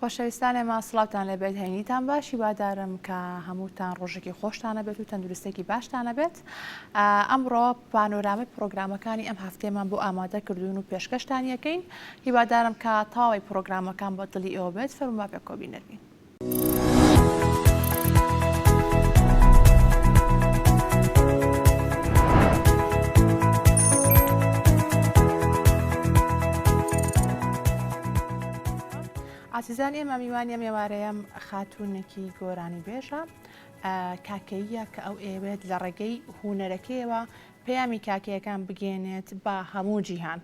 خۆشەویستان ئێمە سڵاوتان لێبێت هەینیتان باش هیوادارم کە هەمووتان ڕۆژێکی خۆشتانە بێت و تەندروستێکی باشتانە بێت ئەمڕۆ پانۆرامەی پرۆگرامەکانی ئەم هەفتەیەمان بۆ ئامادە کردوون و پێشکەشتان یەکەین هیوادارم کە تەواوی پرۆگرامەکان بە دڵی ئێوە بێت فەرموو با پێکەوە بینەر بین. ئازیزان ئێمە میوانی ئەم ئێوارەیەم خاتوونێکی گۆرانی بێژە کاکەییە کە ئەو ئەیەوێت لە ڕێگەی هوەرەکەیەوە پەیامی کاکەیەکان بگەێنێت بە هەموو جیهان.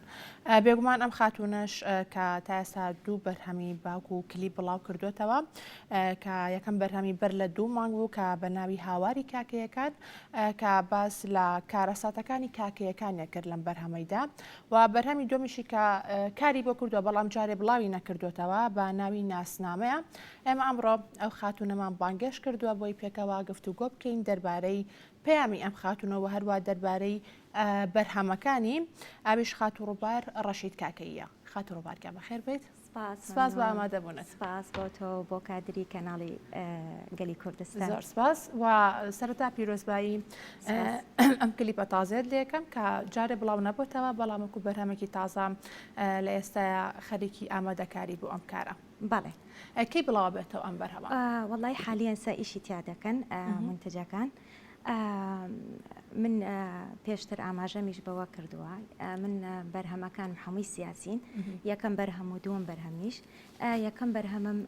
بێگومان ئەم خاتوونەش کە تا ئێستا دوو بەرهەمی باک و کلیپ بڵاو کردوێتەوە کە یەکەم بەرهەمی بەر لە دوو مانگ بوو کە بە ناوی هاواری کاکەیەکان کە باس لە کارەساتەکانی کاکەیەکانیان کرد لەم بەرهەمەیدا و بەرهەمی دووەمیشی کە کاری بۆ کردووە بەڵام جارێ بڵاوی نەکردوێتەوە بە ناوی ناسنامەیە ئێمە ئەمڕۆ ئەو خاتوونەمان بانگێش کردووە بۆی پێکەوە گفتوگۆ بکەین دەربارەی پەیامی ئەم خاتوونە و هەروا دەربارەی بەرهەمەکانی ئەویش خاتوو ڕووبار ڕەشید کاکەییە. خاتوو ڕووبار گیان بەخێر بێیت. سپاس سپاس بۆ ئامادەبوونت. سپاس بۆ تۆ و بۆ کادری کەناڵی گەلی کوردستان. زۆر سپاس و سەرەتا پیرۆزبایی ئەم کلیپە تازەیەت لێکەم کە جارێ بڵاو نەبۆتەوە بەڵام وەکو بەرهەمێکی تازە لە ئێستایا خەریکی ئامادەکاری بۆ ئەم کارە. بەڵێ. کەی بڵاو بێتەوە ئەم بەرهەمە؟ وەڵای حالیەن سە ئیشی تیا دەکەن مونتەجەکان. من پێشتر ئاماژەمیش بەوە کردووە من بەرهەمەکانم هەمووی سیاسین یەکەم بەرهەم و دووەم بەرهەمیش یەکەم بەرهەمم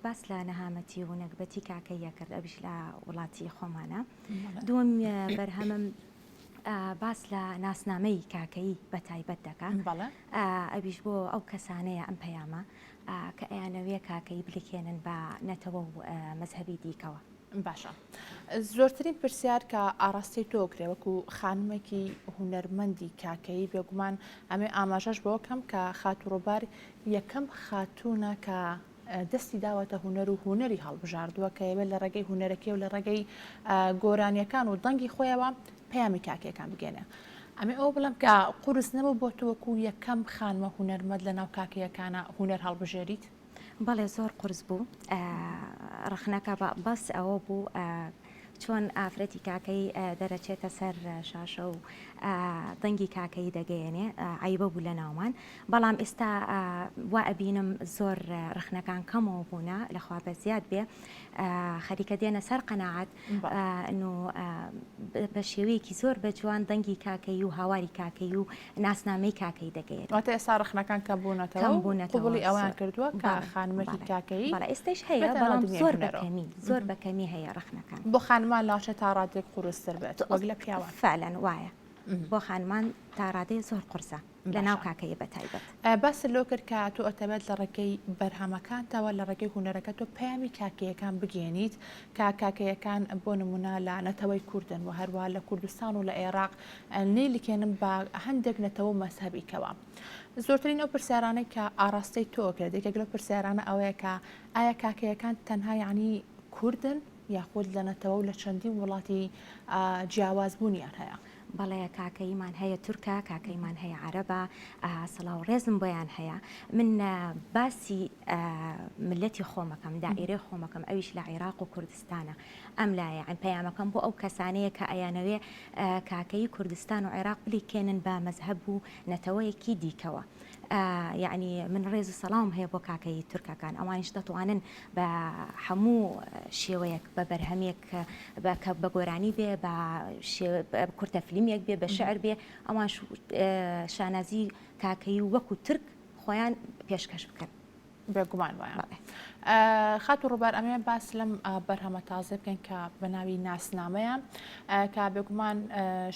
باس لە نەهامەتی و نەگبەتی کاکەیە کرد ئەویش لە وڵاتی خۆمانە دووەم بەرهەمم باس لە ناسنامەی کاکەیی بە تایبەت دەکا ئەویش بۆ ئەو کەسانەیە ئەم پەیامە کە ئەیانەوێ کاکەیی بلکێنن بە نەتەوە و مەزهەبی دیکەوە. باشە زۆرترین پرسیار کە ئاراستەی تۆ کرێ وەکو خانمێکی هونەرمەندی کاکەیی بێگومان ئەمێ ئاماژەش بەوە کەم کە خاتوو ڕووبار یەکەم خاتوونە کە دەستی داوەتە هونەر و هونەری هەڵبژاردووە کە ئەیەوێت لە ڕێگەی هونەرەکەی و لە ڕێگەی گۆرانیەکان و دەنگی خۆیەوە پەیامی کاکەیەکان بگەێنێ ئەمێ ئەوە بڵێم کە قورس نەبوو بۆ تۆ وەکو یەکەم خانمە هونەرمەند لە ناو کاکەیەکانە هونەر هەڵبژێریت؟ بەڵێ زۆر قورس بوو ڕەخنەکە بەس ئەوە بوو چۆن ئافرەتی کاکەی دەرەچێتە سەر شاشە و دەنگی کاکەی دەگەیەنێ عیبە بوو لە ناومان بەڵام ئێستا وا ئەبینم زۆر ڕەخنەکان کەمەوە بوونە لەخوا بە زیاد بێ خەریکە دێنە سەر قەناعەت نو بە شێوەیەکی زۆر بە جوان دەنگی کاکەیی و هاواری کاکەیی و ناسنامەی کاکەیی دەگەیەنێت. واتە ئێستا ڕەخنەکان کەم بوونەتەوە کەم بوونەتەوە قبوڵی ئەوەیان کردووە کە بەڵێ خانمێکی بەڵێ کاکەیی بەڵێ ئێستایش هەیە بێتە ناو بەڵام دنیای زۆر بە هونەرەوە. کەمی زۆر بە کەمی هەیە ڕەخنەکان. بۆ خانمان لاوچێ تا ڕادەیەک قورستر بێت وەک لە پیاوان. فعلا وایە بۆ خانمان تا ڕادەیە زۆر قورسە. لە ناو باشە. کاکەیی بە تایبەت. باست لەوە کرد کە تۆ ئەتەوێت لە ڕێگەی بەرهەمەکانتەوە لە ڕێگەی هونەرەکەتەوە پەیامی کاکەیەکان بگەیەنیت کە کاکەیەکان بۆ نمونە لە نەتەوەی کوردن و هەروە لە کوردستان و لە عێراق نەیلکێنن بە هەندێک نەتەوە و مەزهەبی کەوە زۆرترین ئەو پرسیارانەی کە ئاراستەی تۆ کرد یەکێک لەو پرسیارانە ئەوەیە کە ئایا کاکەیەکان تەنها یعنی کوردن یاخود لە نەتەوە و لە چەندین وڵاتی جیاواز بوونیان هەیە؟ بەڵێ کاکەییمان هەیە تورکە، کاکەییمان هەیە عەرەبە، سڵاو ڕێزم بۆیان هەیە. من باسی ملەتی خۆمەکەم، دائیرەی خۆمەکەم ئەویش لە عیراق و کوردستانە. ئەم لایە یانی پەیامەکەم بۆ ئەو کەسانەیە کە ئەیانەوێ کاکەیی کوردستان و عیراق بلیکێنن بە مەزهەب و نەتەوەیەکی دیکەوە. یەعنی من ڕێز و سەڵاوم هەیە بۆ کاکەیی تورکەکان ئەوانیش دەتوانن بە هەموو شێوەیەک بە بەرهەمێک کە بە گۆرانی بێ بە کورتە فلیمێک بێ بە شعر بێ ئەوان شانازی کاکەیی وەکو تورک خۆیان پێشکەش بکەن. بێگومان وایە. خاتوو ڕووبار ئەمەوێ باس لەم بەرهەمە تازە بکەین کە بە ناوی ناسنامەیە کە بێگومان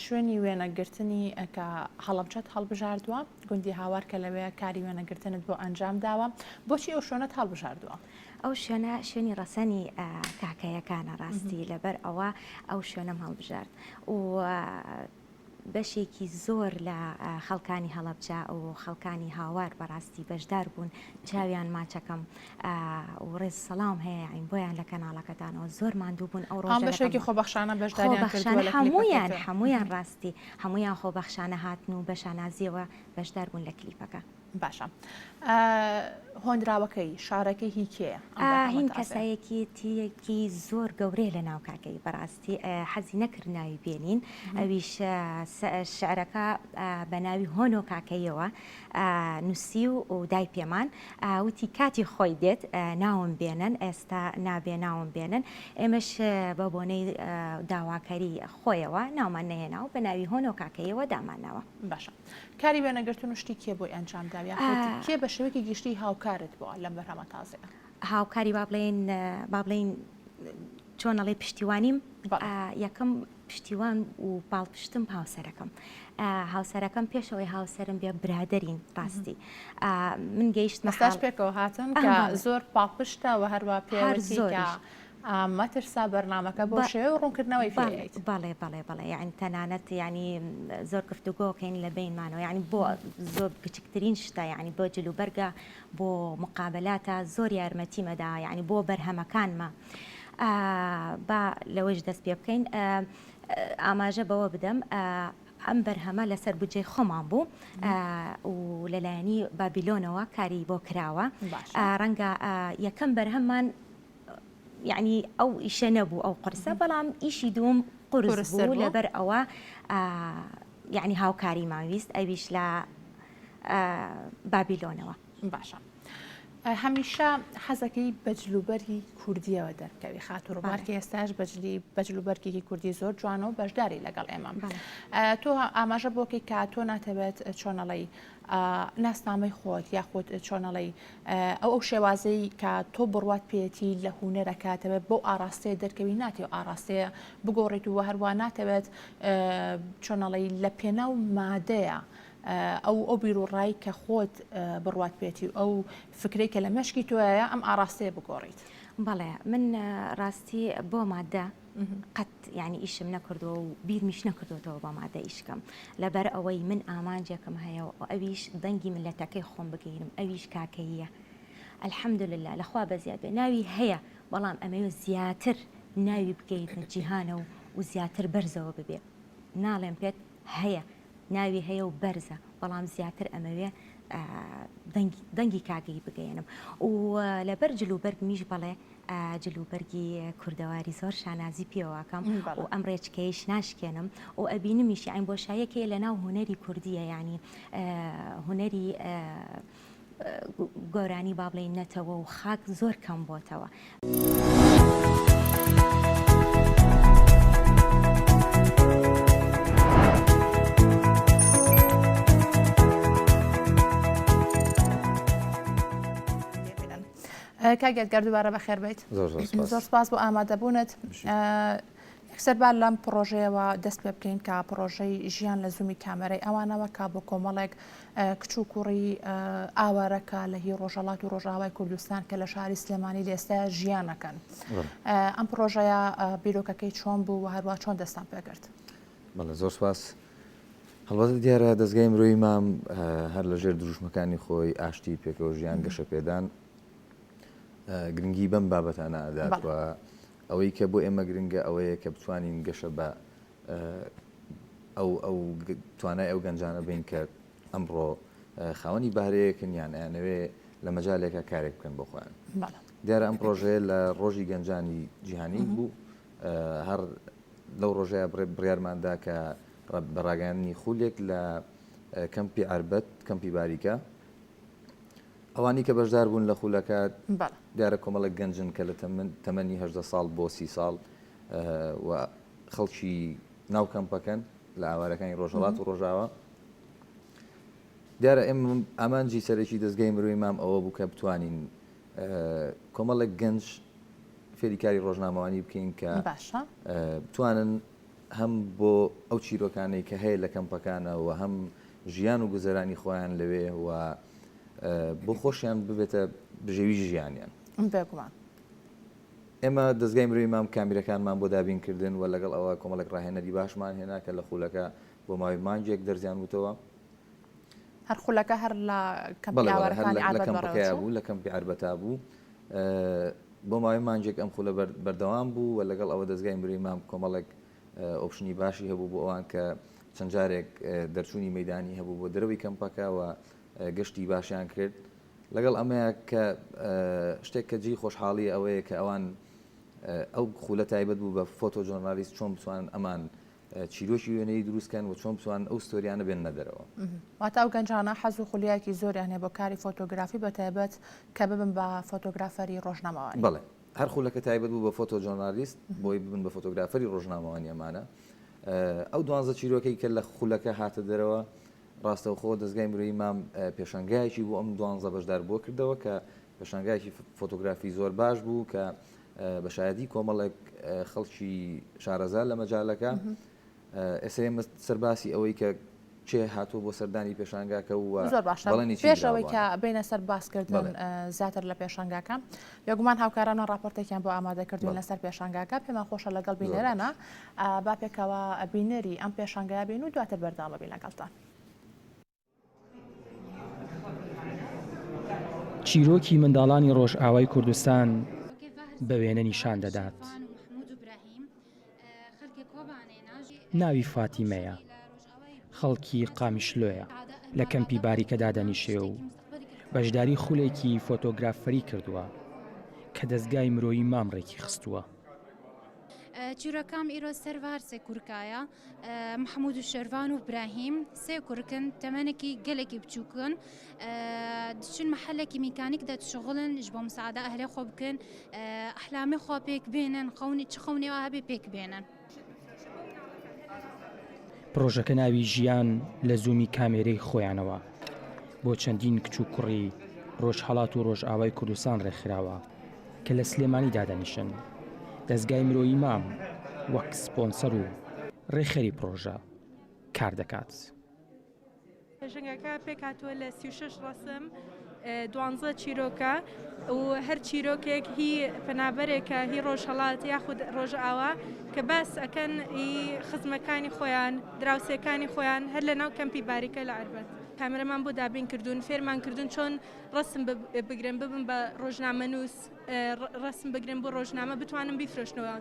شوێنی وێنەگرتنی کە هەڵەبجەت هەڵبژاردووە گوندی هاوار کە لەوێ کاری وێنەگرتنت بۆ ئەنجام داوە بۆچی ئەو شوێنەت هەڵبژاردووە؟ ئەو شوێنە شوێنی ڕەسەنی کاکەیەکانە ڕاستی لەبەر ئەوە ئەو شوێنەم هەڵبژارد و بەشێکی زۆر لە خەڵکانی هەڵەبجە و خەڵکانی هاوار بەڕاستی بەشدار بوون چاویان ماچەکەم و ڕێز سەڵام هەیە یاعین بۆیان لە کەناڵەکەتانەوە زۆر ماندوو بوون ئەو ڕۆژە بەشێکی خۆبەخشانە بەشداریان کردووە لە هەموویان هەموویان ڕاستی هەموویان خۆبەخشانە هاتن و بە شانازیەوە بەشدار بوون لە کلیپەکە. باشە. هۆنراوەکەی، شارەکەی هی کێیە؟ ئەم بەرهەمە هین تازەیە. کەسایەتییەکی زۆر گەورەیە لە ناو کاکەیی بەڕاستی حەزی نەکرد ناوی بێنین ئەویش شعرەکە بە ناوی هۆنۆ کاکەییەوە نووسی و دای پێمان وتی کاتی خۆی دێت ناوم بێنن ئێستا نابێ ناوم بێنن ئێمەش بە بۆنەی داواکەری خۆیەوە ناومان نەهێنا و بە ناوی هۆنۆ کاکەییەوە دامانناوە. باشە کاری وێنەگرتن و شتی کێ بۆی ئەنجام داوە یاخود کێ بە شێوەیەکی گشتی هاوکارت بووە لەم بەرهەمە تازەیە؟ هاوکاری با بڵێین با بڵێین چۆن ئەڵێی پشتیوانیم یەکەم پشتیوان و پاڵپشتم هاوسەرەکەم هاوسەرەکەم پێشەوەی هاوسەرم بێ برادەرین ڕاستی من گەیشتمە مەساج پێکەوە هاتن کە زۆر پاڵپشتە و هەروە پێوەتی کە مەترسا بەرنامەکە بۆ شێوە و ڕوونکردنەوەی پێیت. بەڵێ بەڵێ بەڵێ یعنی تەنانەت یعنی زۆر گفتوگۆکەین لە بینمانەوە یعنی بۆ زۆر بچکترین شتە یعنی بۆ جلوبەرگە بۆ مقابلاتە زۆر یارمەتیمەدا یعنی بۆ بەرهەمەکانمە با لەوەش دەست پێ بکەین ئاماژە بەوە بدەم ئەم بەرهەمە لەسەر بودجەی خۆمان بوو و لەلایەنی بابیلۆنەوە کاری بۆ کراوە ڕەنگە یەکەم بەرهەممان یعنی ئەو ئیشە نەبوو ئەو قورسە بەڵام ئیشی دووم قورس بوو لەبەر ئەوە یعنی هاوکاریمان ویست ئەویش لە بابیلۆنەوە. باشە هەمیشە حەزەکەی بە جلوبەرگی کوردیەوە دەرکەوی خاتوو ڕووبار کە ئێستاش بەجلی بە جلوبەرگێکی کوردی زۆر جوانە و بەشداری لەگەڵ ئێمە تۆ ئاماژە بۆکەی کە تۆ ناتەوێت چۆنەڵی ناسنامەی خۆت یاخود چۆنەڵی ئەو ئەو شێوازەی کە تۆ بڕوات پێیەتی لە هوەرەکە تەوێت بۆ ئاراستەیە دەرکەوی ناتێ و ئاراستەیە بگۆڕیت و هەروە ناتەوێت چۆنەڵی لە پێناو مادەیە ئەو ئەو بیروڕای کە خۆت بڕوات پێتی و ئەو فکرەی کە لە مێشکی تۆیە ئەم ئاراستەیە بگۆڕیت. بەڵێ من ڕاستی بۆ مادە قەت یعنی ئیشم نەکردووە و بیرمیش نەکردوێتەوە بۆ مادە ئیشکەم لەبەر ئەوەی من ئامانجێکم هەیە و ئەویش دەنگی ملەتەکەی خۆم بگەینم ئەویش کاکەییە الحمدلله لەخوا بەزیاد بێ ناوی هەیە بەڵام ئەمەوێ زیاتر ناوی بگەینە جیهانە و و زیاتر بەرزەوە ببێ ناڵێم پێت هەیە ناوی هەیە و بەرزە بەڵام زیاتر ئەمەوێ دەنگی کاکەیی بگەیەنم و لەبەر جل و بەرگمیش بەڵێ جل و بەرگی کوردەواری زۆر شانازی پێوەکەم و ئەم ڕێچکەیش ناشکێنم و ئەبینمیش یانی بۆشایەکەیە لە ناو هونەری کوردیە یانی هونەری گۆرانی با بڵێین نەتەوە و خاک زۆر کەم بۆتەوە. کاک یادگار دووبارە بەخێر بیت زۆر سپاس بۆ ئامادەبوونت یەکسەر با لەم پڕۆژەیەوە دەست پێ بکەین کە پڕۆژەی ژیان لە زوومی کامێرای ئەوانەوە کە بۆ کۆمەڵێک کچ و کوڕی ئاوارە کە لە هی ڕۆژهەڵات و ڕۆژئاوای کوردستان کە لە شاری سلێمانی لە ئێستا ژیانەکەن. ئەم پڕۆژەیە بیرۆکەکەی چۆن بوو و هەروە چۆن دەستان پێکرد؟ بەڵێ زۆر سپاس. هەڵبەتە دیارە دەزگای مرۆیی مام هەر لە ژێر دروشمەکانی خۆی ئاشتی پێکەوە ژیان گەشەپێدان گرنگی بەم بابەتانە ئەدات و ئەوەی کە بۆ ئێمە گرنگە ئەوەیە کە بتوانین گەشە بە ئەو ئەو توانای ئەو گەنجانە بین کە ئەمڕۆ خاوەنی بەهرەیەکن یان ئەیانەوێ لە مەجالێکا کارێک بکەن بۆ خۆیان. دیارە ئەم پرۆژەیە لە ڕۆژی گەنجانی جیهانی بوو هەر لەو ڕۆژەیە بڕیارماندا کە بە ڕاگەیاندنی خولێک لە کەمپی عەربەت کەمپی باریکە ئەوانی کە بەشدار بوون لە خولەکە دیارە کۆمەڵێک گەنجن کە لە تەمەنی هەژدە ساڵ بۆ 30 ساڵ و خەڵکی ناو کەمپەکەن لە ئاوارەکانی ڕۆژهەڵات و ڕۆژاوا دیارە ئێمە ئامانجی سەرەکی دەستگای مرۆی مام ئەوە بوو کە بتوانین کۆمەڵێک گەنج فێری کاری ڕۆژنامەوانی بکەین کە بتوانن هەم بۆ ئەو چیرۆکانەی کە هەیە لە کەمپەکانە و هەم ژیان و گوزەرانی خۆیان لەوێ و بۆ خۆشیان ببێتە بژێوی ژیانیان. بێگومان. ئێمە دەزگای مرۆیی مام کامیرەکانمان بۆ دابین کردن و لەگەڵ ئەوە کۆمەڵێک ڕاهێنەری باشمان هێنا کە لە خولەکە بۆ ماوەی مانگێک دەرزیان وتەوە. هەر خولەکە هەر لە کەمپی ئاوارەکانی عەربەت بەڕێوە چوو؟ بەڵێ بەڵێ هەر لە کەمپەکەیا بوو، لە کەمپی عەربەتا بوو. بۆ ماوەی مانگێک ئەم خولە بەردەوام بوو و لەگەڵ ئەوە دەزگای مرۆیی مام کۆمەڵێک option ی باشی هەبوو بۆ ئەوان کە چەند جارێک دەرچوونی مەیدانی هەبوو بۆ دەرەوەی کەمپەکە و گەشتی باشیان کرد. لەگەڵ ئەمەیە کە شتێک کە جێی خۆشحاڵیە ئەوەیە کە ئەوان ئەو خولە تایبەت بوو بە photojournalist چۆن بتوانن ئەمان چیرۆکی وێنەیی دروست کەن و چۆن بتوانن ئەو ستۆریانە بێننە دەرەوە. واتە ئەو گەنجانە حەز و خولیایەکی زۆریان هەیە بۆ کاری فۆتۆگرافی بە تایبەت کە ببن بە فۆتۆگرافەری ڕۆژنامەوانی. بەڵێ هەر خولەکە تایبەت بوو بە photojournalist بۆی ببن بە فۆتۆگرافەری ڕۆژنامەوانی ئەمانە ئەو دوانزە چیرۆکەی کە لە خولەکە هاتە دەرەوە ڕاستەوخۆ دەزگای مرۆیی مام پێشانگایەکی بۆ ئەم دوانزە بەشداربووە کردەوە کە پێشانگایەکی فۆتۆگرافی زۆر باش بوو کە بە شایەدی کۆمەڵێک خەڵکی شارەزا لە مەجالەکە ئێستا ئێمە سەر باسی ئەوەی کە کێ هاتووە بۆ سەردانی پێشانگاکە و زۆر باشە بەڵێنی چی پێش ئەوەی دراوە کە بینە سەر باسکردن بەڵێ. زیاتر لە پێشانگاکە بێگومان هاوکارانمان راپۆرتێکیان بۆ ئامادە کردوین بەڵێ. لەسەر پێشانگاکە پێمان خۆشە لەگەڵ زۆر بینەرانە باش. با پێکەوە بینەری ئەم پێشانگایە بین و دواتر بەردەوام بین لەگەڵتان. چیرۆکی منداڵانی ڕۆژئاوای کوردستان بە وێنە نیشان دەدات. ناوی فاتیمەیە، خەڵکی قامیشلۆیە، لە کەمپی باریکە دادەنیشێ و بەشداری خولێکی فۆتۆگرافەری کردووە کە دەزگای مرۆیی مام ڕێکی خستووە. چیرۆکام ئیرۆ سەر ڤارسێ کورکایە محەمود و شێرڤان و براهیم سێ کورکن تەمەنێکی گەلێکی بچووکن دچن محلێکی میکانیک دەتشغلن ژ بۆ مساعدە ئەهلێ خۆ بکەن ئەحلامی خۆ پێک بێنن خەونی چ خەونێ هەبێ پێک بێنن. پڕۆژەکە ناوی ژیان لە زوومی کامێرەی خۆیانەوە بۆ چەندین کچ و کوڕی ڕۆژهەڵات و ڕۆژئاوای کوردستان ڕێکخراوە. کە لە سلێمانی دادەنیشن، دەزگای مرۆیی مام وەک سپۆنسەر و ڕێکخەری پڕۆژە کار دەکات. پێشەنگەکە پێکهاتووە لە 36 ڕەسم، دوانزە چیرۆکە و هەر چیرۆکێک هی پەنابەرێکە هی ڕۆژهەڵات یاخود ڕۆژئاوا کە باس ئەکەن هی خزمەکانی خۆیان، دراوسێکانی خۆیان هەر لەناو کەمپی باریکە لە عەربەت. کامێرەمان بۆ دابین کردوون، فێرمان کردوون چۆن ڕەسم بگرن ببن بە ڕۆژنامەنووس ڕەسم بگرن بۆ ڕۆژنامە بتوانن بیفرۆشنەوە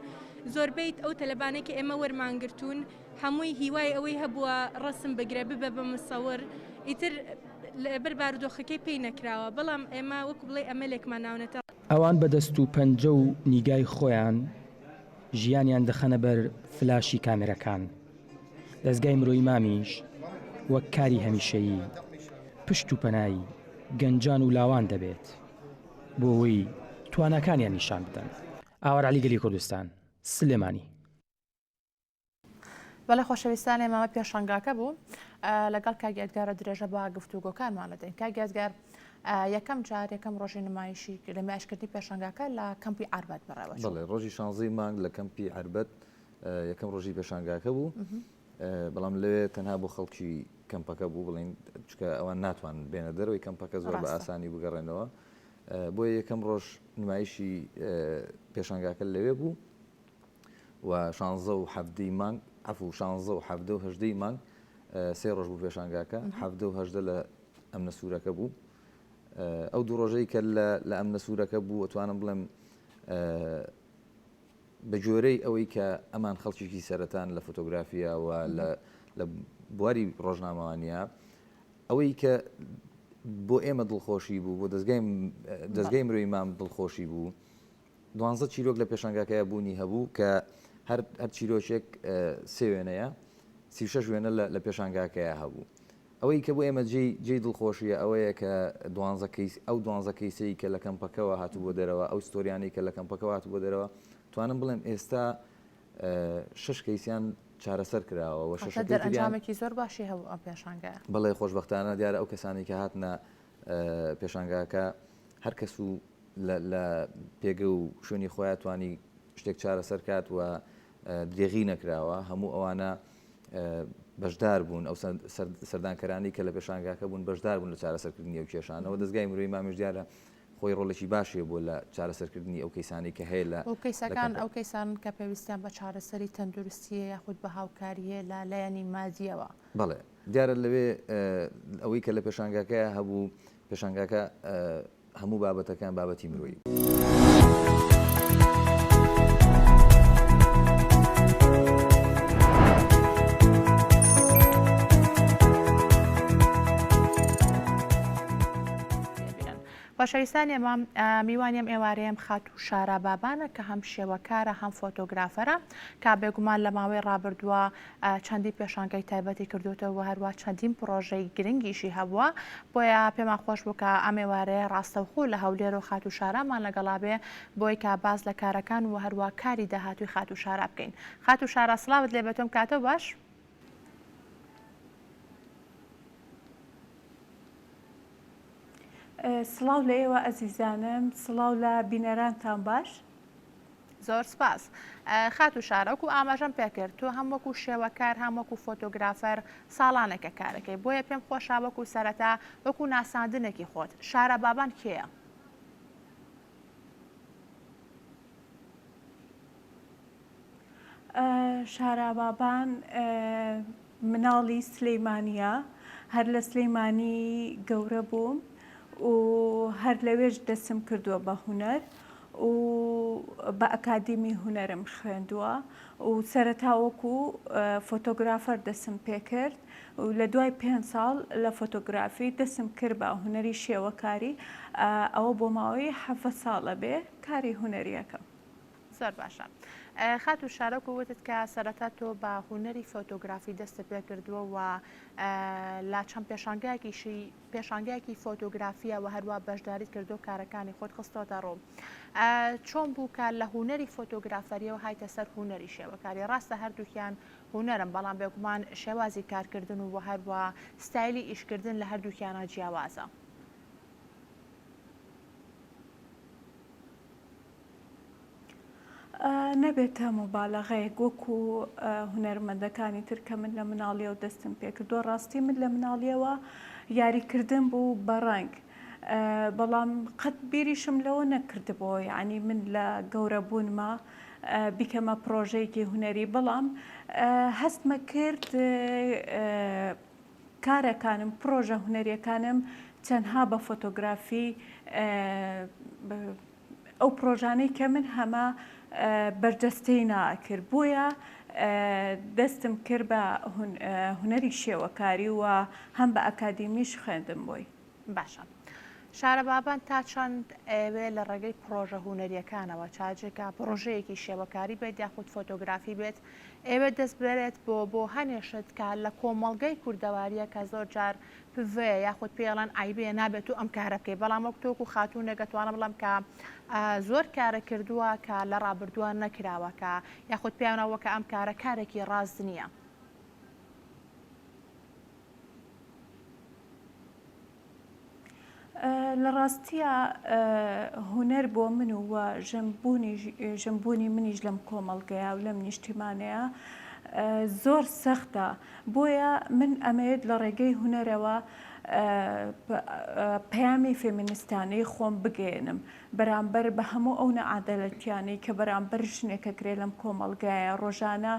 زۆربەی ئەو تەلەبانەی کە ئێمە وەرمان گرتوون هەمووی هیوای ئەوەی هەبووە ڕەسم بگرە ببە بە مسەور ئیتر لەبەر بارودۆخەکەی پێی نەکراوە بەڵام ئێمە وەکو بڵێ ئەمەلێکمان ناونەتە. ئەوان بە دەست و پەنجە و نیگای خۆیان ژیانیان دەخەنە بەر فلاشی کامێرەکان. دەزگای مرۆیی مامیش وەک کاری هەمیشەیی پشت و پەنای گەنجان و لاوان دەبێت بۆ ئەوەی تواناکانیان نیشان بدەن. ئاوار عەلی گەلی کوردستان، سلێمانی. بەڵێ خۆشەویستان ئێمە پێشانگاکە بوو لەگەڵ کاک یادگارە درێژە بە گفتوگۆکانمان دەدەین کاک یادگار یەکەم جار یەکەم ڕۆژی نمایشی نمایشکردنی پێشانگاکە لە کەمپی عەربەت بەڕێوە بەڵێ ڕۆژی شانزەی مانگ لە کەمپی عەربەت یەکەم ڕۆژی پێشانگاکە بوو بەڵام لەوێ تەنها بۆ خەڵکی کەمپەکە بوو بڵین چکە ئەوان ناتوان بێنە دەرەوەی کەمپەکە زۆر بە ئاسانی بگەڕێنەوە بۆیە یەکەم ڕۆژ نمایشی پێشانگاکە لەوێ بوو و شانزە و حەفدەی مانگ عەفو شانزە و حەفدە و هەژدەی مانگ سێ ڕۆژ بوو پێشانگاکە حەفدە و هەژدە لە ئەمنە سوورەکە بوو ئەو دوو ڕۆژەی کە لە ئەمنە سوورەکە بوو ئەتوانم بڵێم بە گوێرەی ئەوەی کە ئەمان خەڵکێکی سەرەتان لە فۆتۆگرافیا و لە بواری ڕۆژنامەوانیە ئەوەی کە بۆ ئێمە دڵخۆشی بوو بۆ دەستگای دەستگای مرۆی مام دڵخۆشی بوو دوانزە چیرۆک لە پێشانگاکەیا بوونی هەبوو کە هەر هەر چیرۆکێک سێ وێنەیە 36 وێنە لە پێشانگاکەیا هەبوو ئەوەی کە بۆ ئێمە جێی جێی دڵخۆشیە ئەوەیە کە دوانزە کەیس ئەو دوانزە کەیسەی کە لە کەمپەکەوە هاتوو بۆ دەرەوە ئەو ستۆریانەی کە لە کەمپەکەوە هاتوو بۆ دەرەوە توانم بڵێم ئێستا شش کەیسیان چارەسەر کراوە و شەشەکەی تریان دەرئەنجامێکی زۆر باشی هەبوو ئەم پێشانگایە. بەڵێ خۆشبەختانە دیارە ئەو کەسانەی کە هاتنە پێشانگاکە هەر کەس و لە پێگە و شوێنی خۆیان توانی شتێک چارەسەر کات و درێغی نەکراوە هەموو ئەوانە بەشدار بوون ئەو سەردانکەرانی کە لە پێشانگاکە بوون بەشدار بوون لە چارەسەرکردنی ئەو کێشانەوە دەستگای مرۆی مامیش دیارە خۆی ڕۆڵێکی باشی بوو لە چارەسەرکردنی ئەو کەیسانەی کە هەیە لە کەیسەکان ئەو کەیسان کە پێویستیان بە چارەسەری تەندروستیە یاخود بە هاوکاریە لە لایەنی مادیەوە. بەڵێ دیارە لەوێ ئەوەی کە لە پێشانگاکەیا هەبوو پێشانگاکە هەموو بابەتەکان بابەتی مرۆیی بوو. خۆشەویستانی ئێمە میوانی ئەم ئێوارەیەم خاتوو شارا بابانە کە هەم شێوەکارە هەم فۆتۆگرافەرە کە بێگومان لە ماوەی ڕابردووە چەندین پێشانگای تایبەتی کردوتەوە و هەروە چەندین پڕۆژەی گرنگیشی هەبووە بۆیە پێمان خۆش بوو کە ئەم ئێوارەیە ڕاستەوخۆ لە هەولێر و خاتوو شارامان لەگەڵا بێ بۆی کە باس لە کارەکان و هەروە کاری داهاتووی خاتوو شارا بکەین خاتوو شارا سڵاوت لێ بێتۆم کاتۆ باش. سڵاو لە ئێوە ئەزیزانم سڵاو لە بینەرانتان باش. زۆر سپاس خاتوو شارا وەکو ئاماژەم پێکرد تۆ هەم وەکو شێوەکار هەم وەکو فۆتۆگرافەر ساڵانێکە کارەکەی بۆیە پێم خۆشە وەکو سەرەتا وەکو ناساندنێکی خۆت شارا بابان کێیە؟ شارابابان مناڵی سلیمانییە، هەر لە سلیمانی گەورە بووم و هەر لەوێش دەستم کردووە بە هونەر و بە ئەکادیمی هونەرم خوێندووە و سەرەتا وەکو فۆتۆگرافەر دەستم پێکرد و لە دوای پێنج ساڵ لە فۆتۆگرافی دەستم کرد بە هونەری شێوەکاری، ئەوە بۆ ماوەی حەڤە ساڵە بێ کاری هونەریەکەم. زۆر باشە خاتوو شارە وەکو وتت کە سەرەتا تۆ بە هونەری فۆتۆگرافی دەستت پێ کردووە و لە چەند پێشانگایەکیشی پێشانگایەکی فۆتۆگرافیە و هەروە بەشداریت کردو کارەکانی خۆت خستۆتە ڕوو چۆن بوو کە لە هونەری فۆتۆگرافەریەوە هایتە سەر هونەری شێوەکاری ڕاستە هەردووکیان هونەرم بەڵام بێگومان شێوازی کارکردن و هەروە ستایلی ئیشکردن لە هەردووکیانە جیاوازە. نەبێتە موبالەغەیەک وەکو هونەرمەندەکانی تر کە من لە مناڵیەوە دەستم پێکردووە ڕاستی من لە مناڵیەوە یاریکردن بوو بە ڕەنگ بەڵام قەت بیریشم لەوە نەکردبووە یعنی من لە گەورە بوونمە بیکەمە پرۆژەیەکی هونەری بەڵام هەستمە کرد کارەکانم پرۆژە هونەریەکانم تەنها بە فۆتۆگرافی ئەو پرۆژانەی کە من هەمە بەرجەستەی ناکرد بۆیە دەستم کرد بە هونەری شێوەکاری و هەم بە ئەکادیمیش خوێندم بۆی. باشە شارە بابان تا چەند ئەیەوێ لە ڕێگەی پڕۆژە هونەریەکانەوە چاجێکە پڕۆژەیەکی شێوەکاری بێت یاخود فۆتۆگرافی بێت ئەیەوێت دەست بەرێت بۆ بۆ هەنێ شت کە لە کۆمەڵگەی کوردەواریە کە زۆر جار پڤەیە یاخود پێی ئەڵێن عەیبەیە نابێت تۆ ئەم کارە بکەی بەڵام وەک تۆ وەکو خاتوونێک ئەتوانم بڵێم کە زۆر کارە کردووە کە لە ڕابردووە نەکراوە کە یاخود پێیان وابووە کە ئەم کارە کارێکی ڕاست نییە. لە ڕاستیا هونەر بۆ من و ژنبوونی منیش لەم کۆمەڵگەیە و لەم نیشتیمانەیە زۆر سەختە بۆیە من ئەمەوێت لە ڕێگەی هونەرەوە پەیامی فێمینستانەی خۆم بگەیەنم بەرامبەر بە هەموو ئەو نەعادەلەتیانەی کە بەرامبەر ژنێک ئەکرێ لەم کۆمەڵگایە ڕۆژانە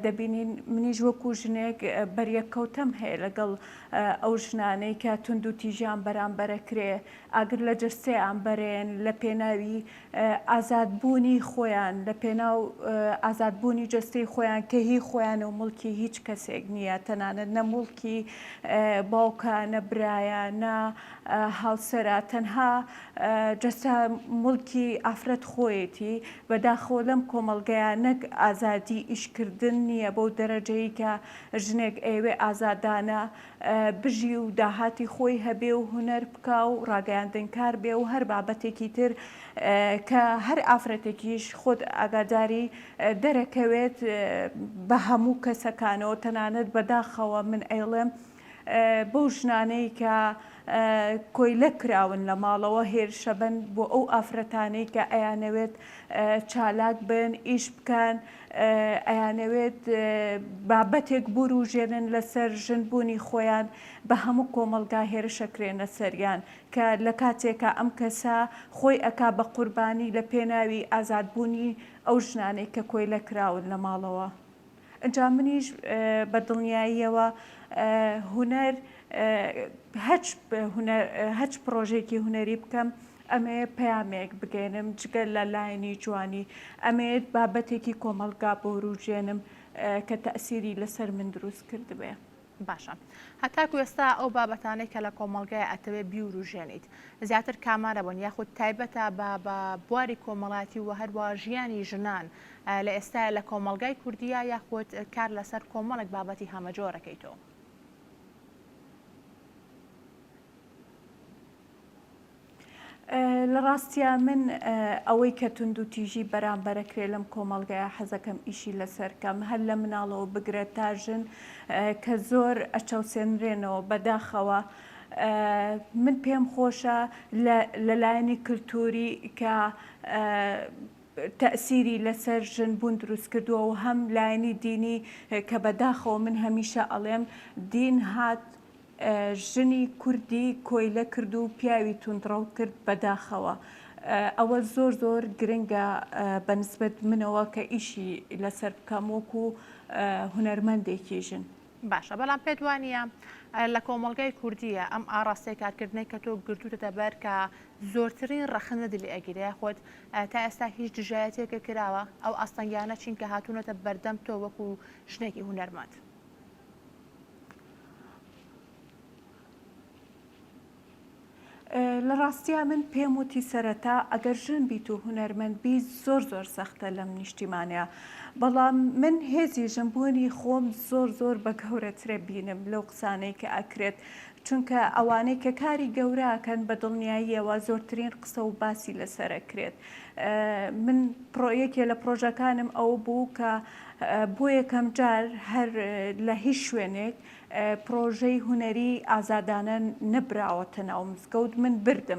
دەبینین منیش وەکو ژنێک بەریەککەوتەم هەیە لەگەڵ ئەو ژنانەی کە توندوتیژیان بەرامبەرەکرێ ئاگر لە جەستەیان بەرێن لە پێناوی ئازادبوونی خۆیان لە پێناو ئازادبوونی جەستەی خۆیان کە هی خۆیانە و موڵکی هیچ کەسێک نییە تەنانەت نە موڵکی باوکە نە برایە نە هاوسەرە تەنها جەستە موڵکی ئافرەت خۆیەتی بەداخەوە لەم کۆمەڵگەیە نەک ئازادی ئیشکردن نییە بەو دەرەجەی کە ژنێک ئەیەوێ ئازادانە بژی و داهاتی خۆی هەبێ و هونەر بکا و ڕاگەیاندنکار بێ و هەر بابەتێکی تر کە هەر ئافرەتێکیش خۆت ئاگاداری دەرەکەوێت بە هەموو کەسەکانەوە تەنانەت بەداخەوە من ئەیڵێم بەو ژنانەی کە کۆیلە کراون لە ماڵەوە هێرشەبەن بۆ ئەو ئافرەتانەی کە ئەیانەوێت چالاک بن ئیش بکەن ئەیانەوێت بابەتێک بوروژێنن لەسەر ژن بوونی خۆیان بە هەموو کۆمەڵگا هێرشەکرێنە سەریان کە لە کاتێکا ئەم کەسە خۆی ئەکا بە قوربانی لە پێناوی ئازادبوونی ئەو ژنانەی کە کۆیلە کراون لە ماڵەوە. ئینجا منیش بە دڵنیاییەوە هونەر هەچ هونەر هەچ پڕۆژەیەکی هونەری بکەم ئەمەوێ پەیامێک بگەیەنم جگە لە لایەنی جوانی ئەمەوێت بابەتێکی کۆمەڵگا بوروژێنم کە تەئسیری لەسەر من دروست کردبێ. باشە هەتاکو ئێستا ئەو بابەتانەی کە لە کۆمەڵگای ئەتەوێ بیوروژێنیت زیاتر کامانە بوون یاخود تایبەتە بە بە بواری کۆمەڵایەتی و هەروە ژیانی ژنان لە ئێستایا لە کۆمەڵگای کوردییا یاخود کار لەسەر کۆمەڵێک بابەتی هەمەجۆرەکەیتۆ؟ لە ڕاستیا من ئەوەی کە توندوتیژی بەرامبەرەکرێ لەم کۆمەڵگایە حەزەکەم ئیشی لەسەر کەم هەر لە مناڵەوە بگرە تا ژن کە زۆر ئەچەوسێنرێنەوە بەداخەوە من پێم خۆشە لە لایەنی کلتوری کە تەئسیری لەسەر ژن بوون دروست کردووە و هەم لایەنی دینی کە بەداخەوە من هەمیشە ئەڵێم دین هات ژنی کوردی کۆیلە کرد و پیاوی توندڕەو کرد بەداخەوە ئەوە زۆر زۆر گرنگە بە نسبەت منەوە کە ئیشی لەسەر بکەم وەکو هونەرمەندێکی ژن. باشە بەڵام پێت وانیە لە کۆمەڵگای کوردیە ئەم ئاڕاستەی کارکردنەی کە تۆ گرتوتەتە بەر کە زۆرترین ڕەخنەت لێ ئەگیرێ یاخود تا ئێستا هیچ دژایەتیەکە کراوە ئەو ئاستەنگیانە چین کە هاتوونەتە بەردەم تۆ وەکو ژنێکی هونەرمەند؟ لە ڕاستیا من پێم وتی سەرەتا ئەگەر ژن بیت و هونەرمەند بی زۆر زۆر سەختە لەم نیشتیمانەیا بەڵام من هێزی ژن بوونی خۆم زۆر زۆر بە گەورەترە بینم لەو قسانەی کە ئەکرێت چونکە ئەوانەی کە کاری گەورە ئەکەن بە دڵنیاییەوە زۆرترین قسە و باسی لەسەر ئەکرێت من پڕۆ یەکێ لە پڕۆژەکانم ئەوە بوو کە بۆ یەکەم جار هەر لە هیچ شوێنێک پڕۆژەی هونەری ئازادانە نەبراوەتە ناو مزگەوت من بردم.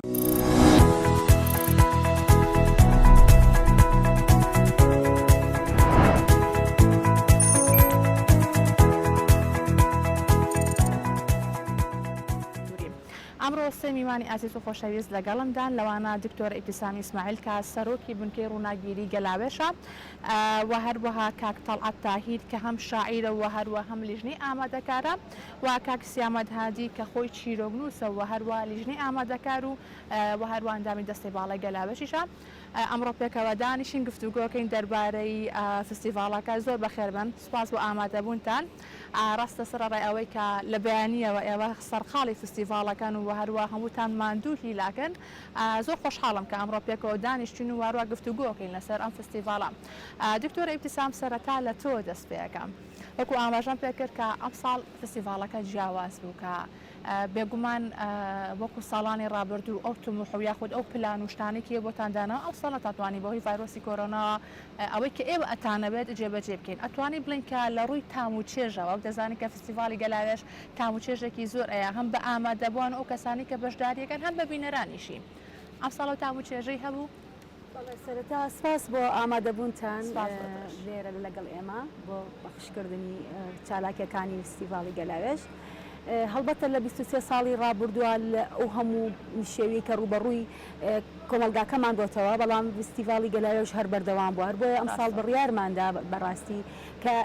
ئەمڕۆ سێ میوانی ئازیز و خۆشەویست لەگەڵمدان لەوانە دکتۆر ئیبتیسام ئیسماعیل کە سەرۆکی بنکەی ڕووناکبیری گەلاوێژە و هەروەها کاک تەڵعەت تاهیر کە هەم شاعیرە و هەروە هەم لیژنەی ئامادەکارە و کاک سیامەند هادی کە خۆی چیرۆکنووسە و هەروە لیژنەی ئامادەکار و و هەروە ئەندامی دەستەی باڵای گەلاوێژیشە. ئەمڕۆ پێکەوە دانیشین گفتوگۆکەین دەربارەی فستیڤاڵەکە. زۆر بەخێربێن. سوپاس بۆ ئامادەبوونتان. ڕاستە سەرەڕای ئەوەی کە لە بەیانییەوە ئێوە سەرقاڵی فستیڤاڵەکەن و هەروە هەمووتان ماندوو هیلاکن، زۆر خۆشحاڵم کە ئەمڕۆ پێکەوە دانیشتین و واروا گفتوگۆکەین لەسەر ئەم فستیڤاڵە. دکتۆرە ئیبتیسام سەرەتا لە تۆ دەست پێ ئەکەم. وەکو ئاماژەم پێ کرد کە ئەمساڵ فستیڤاڵەکە جیاواز بوو کە بێگومان وەکو ساڵانی ڕابردوو ئەو تموح و یاخود ئەو پلان و شتانەی کە بۆتان داناوە ئەمساڵ نەتانتوانی بەهۆی ڤایرۆسی کۆرۆناوە ئەوەی کە ئێوە ئەتانەوێت جێبەجێ بکەین ئەتوانی بڵێین کە لە ڕووی تام و چێژەوە وەک دەزانین کە فستیڤاڵی گەلاوێژ تام و چێژێکی زۆر ئەیا هەم بە ئامادەبووان و ئەو کەسانەی کە بەشداریەکەن هەم بە بینەرانیشی ئەمساڵ ئەو تام و چێژەی هەبوو؟ بەڵێ سەرەتا سپاس بۆ ئامادەبوونتان لێرە لەگەڵ ئێمە بۆ پەخشکردنی چالاکیەکانی فستیڤاڵی گەلاوێژ. هەڵبەتە لە 23 ساڵی ڕابردووە لە ئەو هەموو نشێوی کە ڕووبەڕووی کۆمەڵگاکەمان بۆتەوە، بەڵام فستیڤاڵی گەلاوێژ هەر بەردەوام بووە، هەر بۆیە ئەمساڵ بڕیارماندا بەڕاستی کە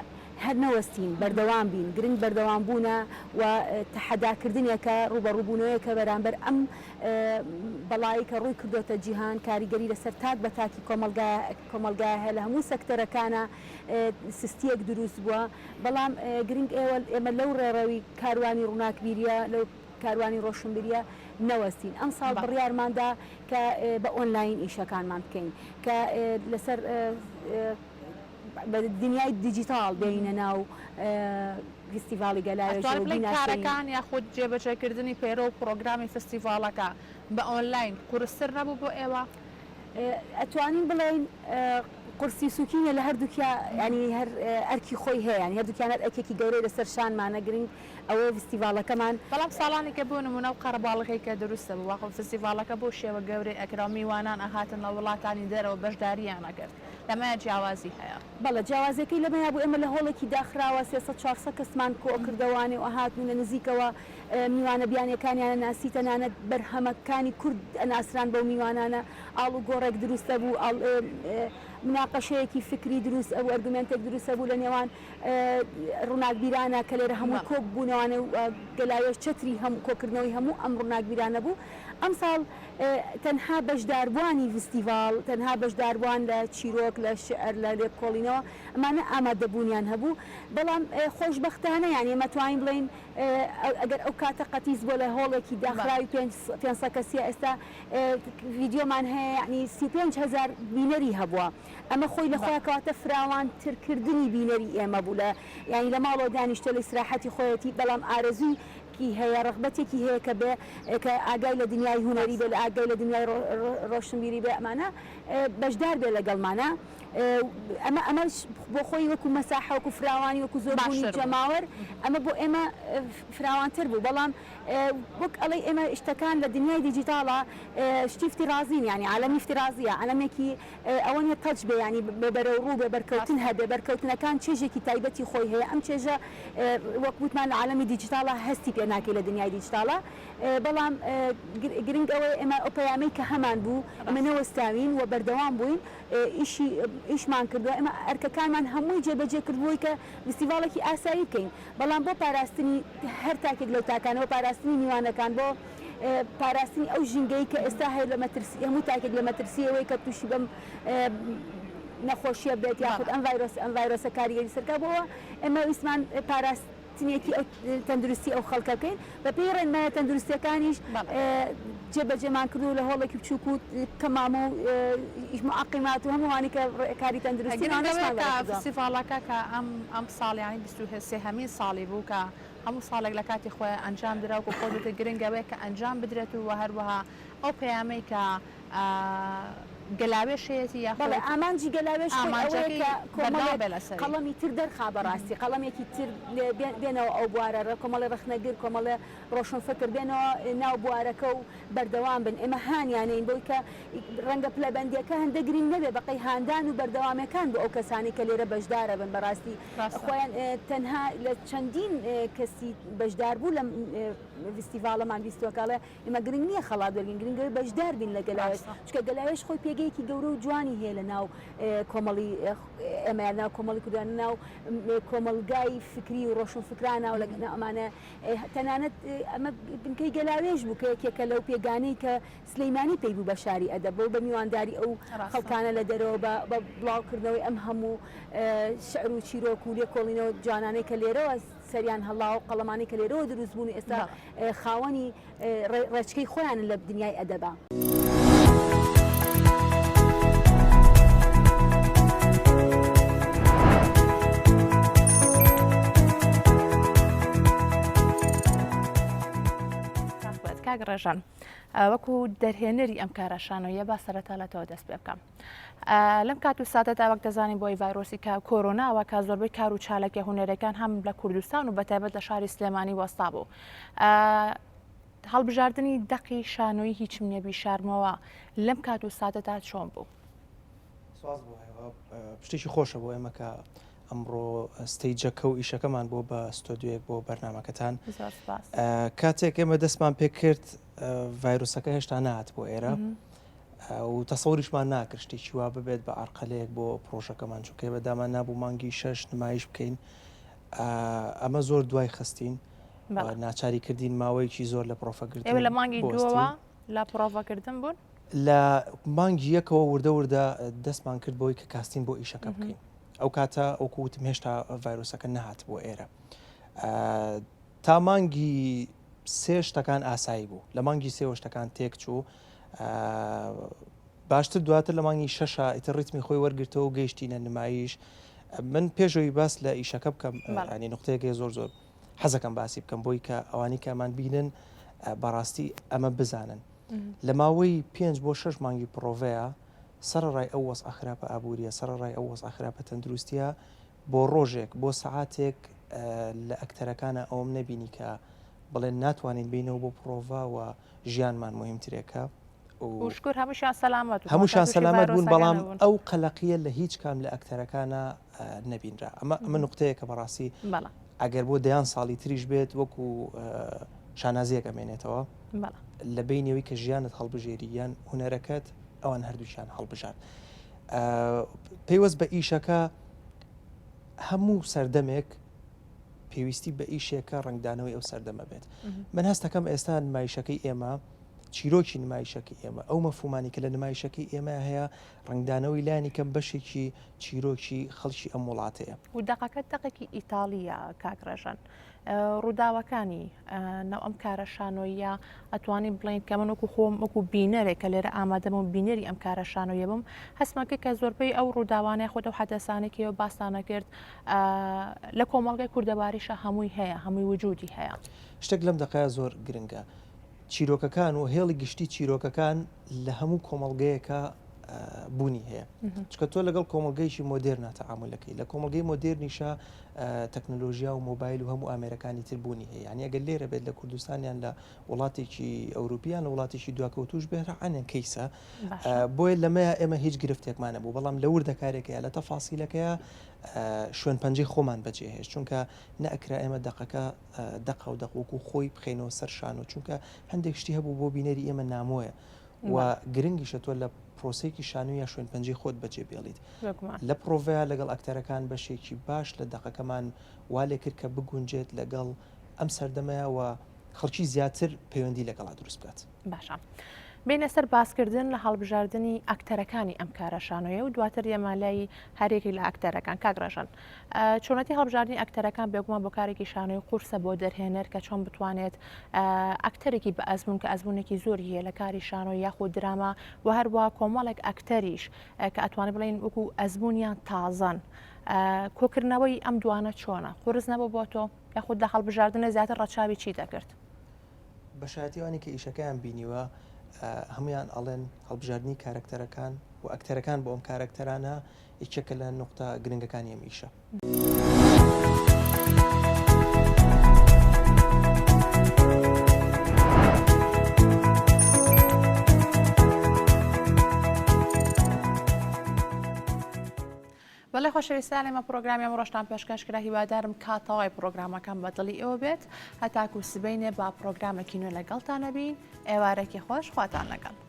هەر نەوەستین، بەردەوام بین، گرنگ بەردەوامبوونە و تەحەداکردنێکە، ڕووبەڕووبوونەوەیەکە بەرامبەر ئەم بەڵایەی کە ڕووی کردۆتە جیهان، کاریگەری لەسەر تاک بە تاکی کۆمەڵگا هەیە، لە هەموو سەکتەرەکانا سستییەک دروست بووە، بەڵام گرنگ ئێوە ئێمە لەو ڕێڕەوی کاروانی ڕووناکبیرییە، لەو کاروانی ڕۆشنبیرییە نەوەستین. ئەمساڵ بڕیارمان دا کە بە ئۆنلاین ئیشەکانمان بکەین، کە لەسەر بە دنیای دیجیتاڵ بێینە ناو فیستیڤاڵی گەلاوێژەوە ئەتوانی بڵێی کارەکان یاخود جێبەجێکردنی پەیڕەو و پڕۆگرامی فستیڤاڵەکە بە ئۆنلاین قورستر نەبوو بۆ ئێوە؟ ئەتوانین بڵێین قورسی و سوکی نیە لە هەردووکیا یانی هەر ئەرکی خۆی هەیە یانی هەردووکیان هەر ئەرکێکی گەورەی لەسەر شانمانە گرنگ ئەوەیە فستیڤاڵەکەمان. بەڵام ساڵانێکە بۆ نموونە ئەو قەرەباڵغەی کە دروست دەبوو واخۆ فستیڤاڵەکە بەو شێوە گەورەی ئەکرا و میوانان ئەهاتن لە وڵاتانی دەرەوە بەشدارییان ئەکرد لەمەیا جیاوازی هەیە؟ بەڵێ جیاوازیەکەی لەمەیا بوو ئێمە لە هۆڵێکی داخراوە 300 400 کەسمان کۆکردەوانێ و ئەهاتن و لە نزیکەوە میوانە بیانیەکانیان ئەناسی تەنانەت بەرهەمەکانی کورد ئەناسران بەو میوانانە ئاڵوگۆڕێک دروست ئەبوو. مناقەشەیەکی فکری دروست ئەبوو ئەرگومێنتێک دروست ئەبوو لە نێوان ڕووناکبیرانە کە لێرە هەموو کۆ ببوونەوانێ و گەلاوێژ چەتری هەموو کۆکردنەوەی هەموو ئەم ڕووناکبیرانە بوو. ئەمساڵ تەنها بەشداربووانی ڤستیڤاڵ، تەنها بەشداربووان لە چیرۆک، لە شیعر، لە لێکۆڵینەوە، ئەمانە ئامادەبوونیان هەبوو. بەڵام خۆشبەختانە یانی ئێمە توانین بڵێین ئەگەر ئەو کاتە قەتیس بووە لە هۆڵێکی داخراوی 500 کەسیە ئێستا ڤیدیۆمان هەیە یانی 35 هەزار بینەری هەبووە. ئەمە خۆی لە خۆیا کەواتە فراوانتر کردنی بینەری ئێمە بوو لە یانی لە ماڵەوە دانیشتوە لە ئیسراحەتی خۆیەتی بەڵام ئارەزووی کی هەیە ڕەغبەتێکی هەیە کە بێ کە ئاگای لە دنیای هونەری بێ لە ئاگای لە دنیای ڕۆشنبیری بێ ئەمانە بەشدار بێ لەگەڵمانا ئەمە ئەمەش بۆ خۆی وەکو مەساحە وەکو فراوانی وەکو زۆربوونی باشتر بوو. جەماوەر ئەمە بۆ ئێمە فراوانتر بوو بەڵام وەک ئەڵێی ئێمە شتەکان لە دنیای دیجیتاڵا شتی افتراضین یانی عالەمی افتراضیە عالەمێکی ئەوە نیە touch بێ یانی بێ بەرەو ڕوو بێ بەرکەوتن هەبێ بەرکەوتنەکان چێژێکی تایبەتی خۆی هەیە ئەم چێژە وەک وتمان لە عالەمی دیجیتاڵا هەستی پێ ناکەی لە دنیای دیجیتاڵا بەڵام گرنگ ئەوەیە ئێمە ئەو پەیامەی کە هەمان بوو ئێمە نەوەستاوین و بەردەوام بووین ئیشی ئیشمان کردووە ئێمە ئەرکەکانمان هەمووی جێبەجێ کرد بۆی کە فیستیڤاڵێکی ئاسایی بکەین بەڵام بۆ پاراستنی هەر تاکێک لەو تاکانە بۆ پاراستنی میوانەکان بۆ پاراستنی ئەو ژینگەی کە ئێستا هەیە لە مەترسی هەموو تاکێک لە مەترسی ئەوەی کە تووشی بەم نەخۆشیە بێت یاخود ئەم ڤایرۆس ئەم ڤایرۆسە کاریگەری سەرکا بۆ ئێمە ویستمان پاراستنێکی ئەو تەندروستی ئەو خەڵکە بکەین بەپێی ڕێنمایە تەندروستیەکانیش جێبەجێمان کرد و لە هۆڵێکی بچووک و کەمامە و معقیمات و هەمووانی کە ڕێکاری تەندروستی فستیڤاڵەکە کە ئەم ئەم ساڵ یانی 23 هەمین ساڵی بوو کە هەموو ساڵێک لە کاتی خۆی ئەنجام درا وەکو خۆت وتت گرنگ ئەوەیە کە ئەنجام بدرێت و هەروەها ئەو پەیامەی کە گەلاوێژ هەیەتی یاخود بەڵێ ئامانجی گەلاوێژ خۆی ئەوەیە ئامانجەکەی کە بەردەوام کۆمەڵێک بێ لەسەری. قەڵەمی تر دەرخا بەڕاستی قەڵەمێکی تر بێنەوە ئەو بوارە کۆمەڵێ ڕەخنەگر کۆمەڵێ ڕۆشنفکر بێنەوە ناو بوارەکە و بەردەوام بن ئێمە هانیانەین بۆی کە ڕەنگە پلەبەندیەکە هەندە گرینگ نەبێ بەقەی هاندان و بەردەوامێکان بۆ ئەو کەسانەی کە لێرە بەشدارە بن بەڕاستی ڕاستە. خۆیان تەنها لە چەندین کەسی بەشداربوو لەم ڤیستیڤاڵەمان بیستووە کە ئەڵێ ئێمە گرنگ نییە خەڵات وەرگرین گرنگ ئەوەیە بەشدار بین لە گەلاوێژ ڕاستە. چونکە گەلاوێژ خۆی پێگەیەکی گەورە و جوانی هەیە لە ناو کۆمەڵی ئێمە لە ناو کۆمەڵی کوردان لە ناو کۆمەڵگای فکری و ڕۆشنفکرانە و لە ناو ئەمانە تەنانەت ئەمە بنکەی گەلاوێژ بوو کە یەکێکە لەو پێگانەی کە سلیمانی پێی بوو بە شاری ئەدەب بەو بە میوانداری ئەو خەڵکانە لە دەرەوە بە بە بڵاوکردنەوەی ئەم هەموو شعر و چیرۆک و لێکۆڵینەوە جوانانەی کە لێرەوە سەریان هەڵا و قەڵەمانەی کە لێرەوە دروست بوون و ئێستا خاوەنی ڕێچکەی خۆیانن لە دنیای ئەدەبا. کاک ڕێژان وەکو دەرهێنەری ئەم کارە شانۆیە با سەرەتا لە تۆوە دەست پێ بکەم. لەم کات و ساتەدا وەک دەزانین بۆی ڤایرۆسی کە کۆرۆناوە کە زۆربەی کار و چالاکیە هونەرەکان هەم لە کوردستان و بەتایبەت لە شاری سلێمانی وەستا بوو. هەڵبژاردنی دەقی شانۆی هیچم نییە بیشارمەوە لەم کات و ساتەدا چۆن بوو؟ سواز بۆ هەیە شتێکی خۆشە بۆ ئێمە کە ئەمڕۆ stage ەکە و ئیشەکەمان بۆ بە ستۆدیۆیەک بۆ بەرنمەکەتان کاتێک ئێمە دەستمان پێکرد ڤایرۆسەکە هێشتا نات بۆ ئێرە و تەسەوریشمان ناکرد شتێکی وا ببێت بە ئارقەلەیەک بۆ پرۆژەکەمان چونکە بە دامان نابوو مانگی شەش نمایش بکەین ئەمە زۆر دوای خستین ناچاری کردین ماوەیەکی زۆر لە پرۆفەگرتن لە مانگی دووەوە لە پرۆڤەکردن بوون؟ لە مانگی یەکەوە وردە وردە دەستمان کرد بۆی کە casting بۆ ئیشەکە بکەین ئەو کاتە وەکو وتم هێشتا ڤایرۆسەکە نەهاتبووە ئێرە تا مانگی سێ شتەکان ئاسایی بوو لە مانگی سێوە شتەکان تێک چوو باشتر دواتر لە مانگی شەشە ئیتر ڕیتمی خۆی وەرگرتەوە و گەیشتینە نمایش من پێشەوەی باس لە ئیشەکە بکەم ینی نقطەیەکەی زۆر زۆر حەزەکەم باسی بکەم بۆی کە ئەوانی کەمان بینن بەڕاستی ئەمە بزانن لە ماوەی پێنج بۆ شەش مانگی پڕۆڤەیە سەرەڕای ئەو وەزعە خراپە ئابوورییە، سەرەڕای ئەو وەزعە خراپە تەندروستییە، بۆ ڕۆژێک، بۆ سەعاتێک لە ئەکتەرەکانا ئەوەم نەبینی کە بڵێن ناتوانین بێینەوە بۆ پڕۆڤە و ژیانمان موهیمترێکە و شکور هەمووشیان سەلامەت بوون. هەمووشیان تووشی سەلامەت بوون، ڤایرۆسەکە بەڵام نەبوون. ئەو قەلەقییە لە هیچ کام لە ئەکتەرەکانا نەبینرا. ئەمە ئەمە نوقتەیەکە بەڕاستی بەڵێ. ئەگەر بۆ دەیان ساڵی تریش بێت وەکو شانازییەک ئەمێنێتەوە. بەڵێ. لە بەینی ئەوەی کە ژیانت هەڵبژێری یان هونەرەکەت، ئەوان هەردووکیان هەڵبژارد. پەیوەست بە ئیشەکە هەموو سەردەمێک پێویستی بە ئیشێکە ڕەنگدانەوەی ئەو سەردەمە بێت من هەستەکەم ئێستا نمایشەکەی ئێمە چیرۆکی نمایشەکەی ئێمە ئەو مەفهومانی کە لە نمایشەکەی ئێمە هەیە ڕەنگدانەوەی لانی کەم بەشێکی چیرۆکی خەڵکی ئەم وڵاتەیە. و دەقەکە دەقێکی ئیتاڵییە کاک ڕێژەن. ڕووداوەکانی ناو ئەم کارە شانۆییە ئەتوانین بڵێین کە من وەکو خۆم وەکو بینەرێک کە لێرە ئامادەم و بینەری ئەم کارە شانۆیە بم هەستمان کرد کە زۆربەی ئەو ڕووداوانەی خۆت ئەو حەدەسانەی کە ئێوە باستانە کرد لە کۆمەڵگای کوردەواریشە هەمووی هەیە هەمووی وجودی هەیە. شتێک لەم دەقەیا زۆر گرنگە چیرۆکەکان و هێڵی گشتی چیرۆکەکان لە هەموو کۆمەڵگەیەکا بوونی هەیە چکە تۆ لەگەڵ کۆمەڵگەیەکی مۆدێرنا تەعامولەکەی لە کۆمەڵگەی مۆدێرنیشا تەکنەلۆژیا و مۆبایل و هەموو ئامێرەکانی تر بوونی هەیە یعنی ئەگەر لێرە بێت لە کوردستانیان لە وڵاتێکی ئەوروپیان لە وڵاتێکی دواکەوتوش بێت عەنێن کەیسە بۆیە لەمەیە ئێمە هیچ گرفتێکمان نەبوو بەڵام لە وردەکارێکەیە لە تەفاسیلەکەیە شوێن پەنجەی خۆمان بەجێهێشت چونکە نەئەکرا ئێمە دەقەکە دەقە و دەق وەکو خۆی بخەینەوە سەر شانۆ چونکە هەندێک شتی هەبوو بۆ بینەری ئێمە نامۆیە و گرنگیشە تۆ لە پرۆسەیەکی شانۆ یا شوێن پەنجەی خۆت بەجێ بێڵیت لە پرۆڤەیە لەگەڵ ئەکتەرەکان بەشێکی باش لە دەقەکەمان وا لێکرد کە بگونجێت لەگەڵ ئەم سەردەمەیە و خەڵکی زیاتر پەیوەندی لەگەڵا دروست بکات. باشە بێینە سەر باسکردن لە هەڵبژاردنی ئەکتەرەکانی ئەم کارە شانۆیە و دواتر ئێمە لای هەرێکی لە ئەکتەرەکان کاک ڕێژەن چۆنەتی هەڵبژاردنی ئەکتەرەکان بێگومان بۆ کارێکی شانۆی قورسە بۆ دەرهێنەر کە چۆن بتوانێت ئەکتەرێکی بە ئەزمون کە ئەزمونێکی زۆری هەیە لە کاری شانۆ یاخود دراما و هەروە کۆمەڵێک ئەکتەریش کە ئەتوانێت بڵێن وەکو ئەزمونیان تازەن کۆکردنەوەی ئەم دوانە چۆنە قورس نەبوو بۆ تۆ یاخود لە هەڵبژاردنە زیاتر ڕەچاوی چی دەکرد؟ بە شایەتی ئەوانەی کە ئیشەکەیان بینیوە هەموویان ئەڵێن هەڵبژاردنی کارەکتەرەکان و ئەکتەرەکان بۆ ئەم کارەکتەرانە یەکێکە لە نوقتە گرنگەکانی ئەم ئیشە. بەڵێ خۆشەویستان ئێمە پرۆگرامی ئەمڕۆشتان پێشکەش کرا هیوادارم کات تەواوی پرۆگرامەکان بە دڵی ئێوە بێت هەتاکو سبەینێ با پرۆگرامێکی نوێ لەگەڵتان نەبین ئێوارێکی خۆش خواتان لەگەڵ.